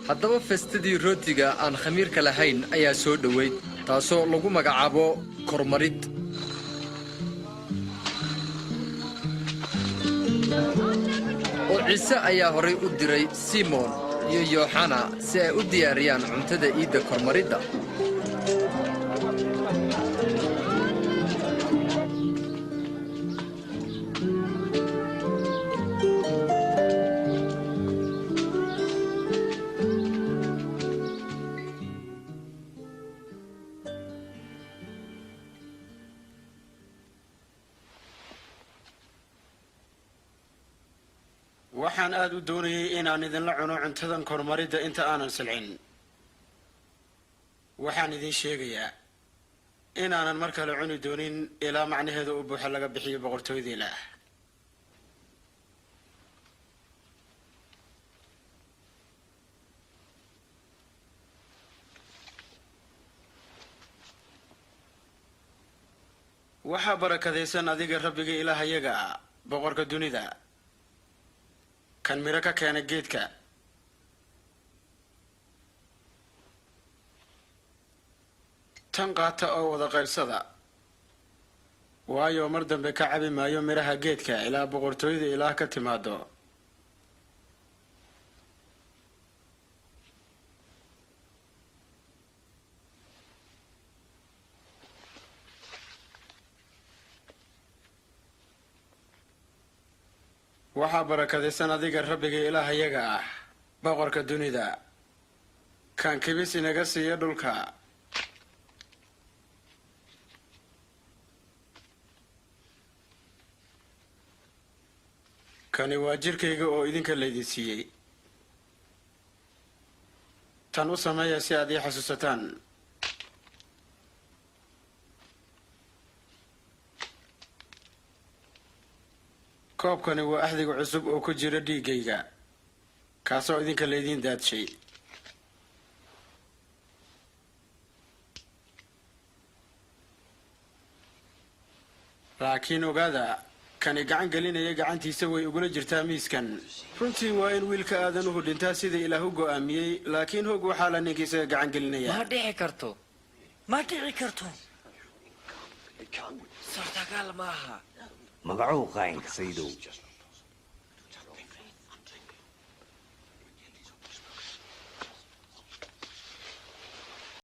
Haddaba festadii rootiga aan khamiirka lahayn ayaa soo dhoweyd, taasoo lagu magacaabo Kormarid. Oo Ciise ayaa horay u diray Simoon iyo Yooxana si ay u diyaariyaan cuntada iidda Kormaridda. Waxaan aad u doonayay inaan idinla cuno cuntadan Kormaridda inta aanan silcin. Waxaan idiin sheegayaa inaanan mar kale cuni doonin ilaa macnaheeda u buuxa laga bixiyo boqortooyada Ilaah. Waxaa barakadaysan adiga, Rabbiga Ilaahayaga ah, Boqorka dunida, kan midho ka keena geedka. Tan qaata oo wada qaybsada, waayo, mar dambe ka cabi maayo midhaha geedka ilaa boqortooyada Ilaah ka timaado. Waxaa barakadaysan adiga, Rabbiga Ilaahayaga ah, Boqorka dunida, kan kibis inaga siiya dhulka. Kani waa jirkayga oo idinka laydin siiyey. Tan u sameeya si aad ii xasuusataan. Koobkani waa axdiga cusub oo ku jira dhiiggayga, kaasoo idinka laydiin daadshay. Laakiin ogaada, kani gacan gelinaya gacantiisa way ugula jirtaa miiskan. Runtii waa in Wiilka Aadanuhu dhintaa sida Ilaah u go'aamiyey, laakiin hoog waxaa la ninka isaga gacan gelinaya. Ma dhici karto, ma dhici karto, suurtagal maaha. Magacow qaa'inka, Sayidow.